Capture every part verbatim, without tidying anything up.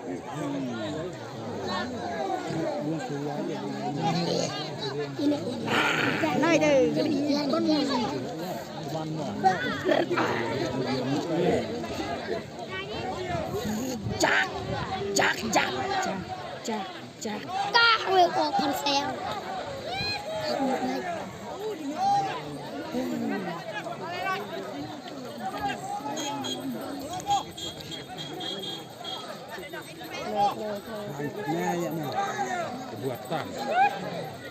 Jack, Jack, Jack, Jack, Jack, Jack. Kah, weh, kok kan sayang. Buat tam.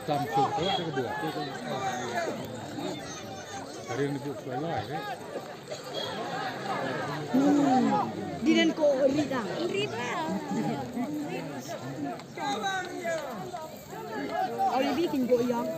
Tam tu, tu, tu, tu. Hari ini buat sesuai lah, ya. Didn't go Rita. Rita. Oh, you can go young.